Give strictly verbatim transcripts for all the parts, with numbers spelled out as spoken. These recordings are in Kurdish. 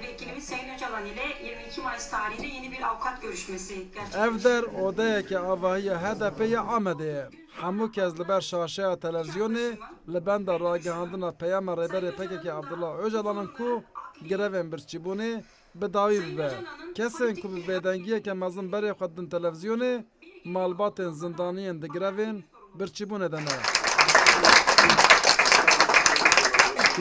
Vekilimiz Sayın Öcalan ile yirmi iki Mayıs tarihinde yeni bir avukat görüşmesi gerçekleştirildi. Ev der odeyeke avahiya H D P ya Amedê ye. Hemû kes li ber şaşeya televîzyonê li benda ragihandina peyama Rêberê P K K Abdullah Ocalan in ku grevên birçîbûnê bi dawî bibe. Kesên ku bi bêdengiyeke mezin berê xwe didin televîzyonê, malbatên zindaniyên di grevên birçîbûnê de ne.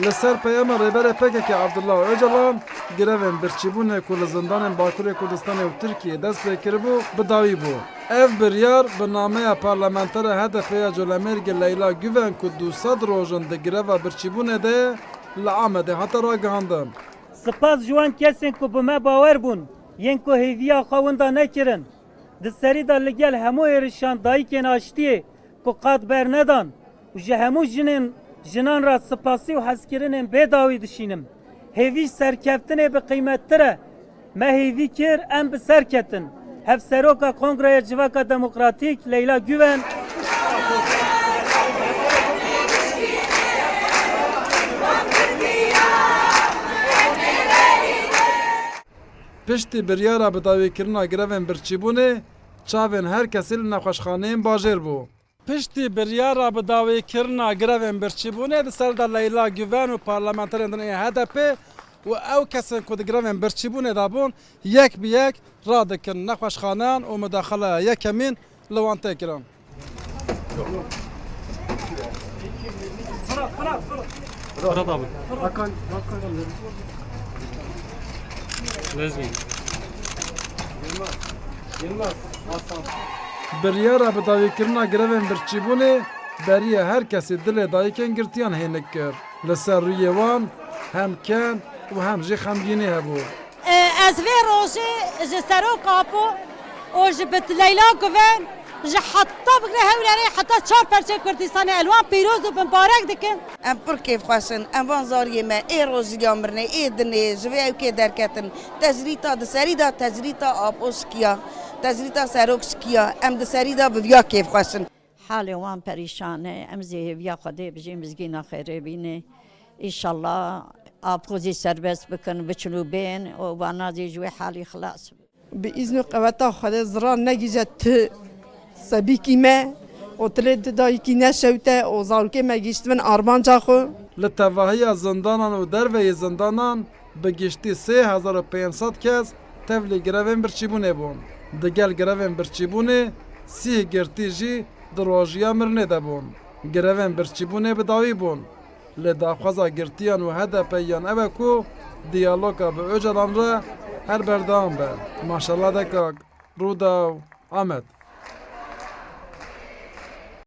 Li ser peyama Rêberê P K K Abdullah Ocalan, grevên birçîbûnê ku li zindanên Bakurê Kurdistanê û Tirkiyê dest pê kiribû, bi dawî bû. Ev biryar bi nameya parlamentera H D P ya Colemêrgê Leyla Güven ku du sed roj in di greva birçîbûnê de ye, li Amedê hate ragihandin. Spas ji wan kesên ku bi me bawer bûn, yên ku hêviya xwe winda nekirin, di serî de li gel hemû êrişan dayikên aştiyê ku qat bernedan û ji hemû jinên, jinan re sipasî û hezkirinên bêdawî dişînim. Hêvî serkeftinê bi qîmettir e. Me hêvî kir em bi ser ketin. Hevseroka Kongreya Civaka Demokratîk Leyla Güven, Piştî biryara bidawîkirina grevên birçîbûnê, çavên her kesî li nexweşxaneyên bajêr bû. Piştî biryara bidawîkirina grevên birçîbûnê di ser de Leyla Güven û parlamenterên din ê H D P û ew kesên ku di grevên birçîbûnê de bûn, yek bi yek radikin nexweşxaneyan û mudaxaleya yekemîn li wan tê kirin. Fırat abi. Lezgin. Biryara bidawîkirina grevên birçîbûnê beriya her kesî dilê dayikên girtiyan hênik kir. Li ser rûyê wan hem ken û hem jî xemgînî hebû. Ez vê rojê ji Serok Apo û ji bi Leyla Guven, ji heta bigre Hewlêrê heta çar perçê Kurdistanê, ez li wan pîroz û bimbarek dikim. Em pir kêfxweş in. Em van zariyê me ê rojî ya mirinê, ê dinê, ji vê ewkê derketin. Tecrîta di serî de tecrîta Apo şikiya, tecrîta Serok şikiya. Em di serî de bi viya kêfxweş in. Halê wan perîşan e, em zî hêviya Xwedê bijîn, mizgîna xêrê bîne. Îşallah Apo zî serbest bikin, biçin û bên û vana zî ji wê halî xilas bin. Bi îzn û qeweta Xwedê zirar negihîje ti sebîkî me û ti lê ti dayikî neşewte û zarokê me gihîştibin armanca xwe. Li tevahiya zindanan û derveyî zindanan bi giştî sê hezar û pênc sed kes tevlî grevên birçîbûnê bûn. Digel grevên birçîbûnê sîh girtî jî di rojiya mirinê de bûn. Grevên birçîbûnê bi dawî bûn. Lê daxwaza girtiyan û H D P yan ew e ku diyaloga bi Ocalan re her berdewam be. Maşallah de kak. Rûdaw, Amed.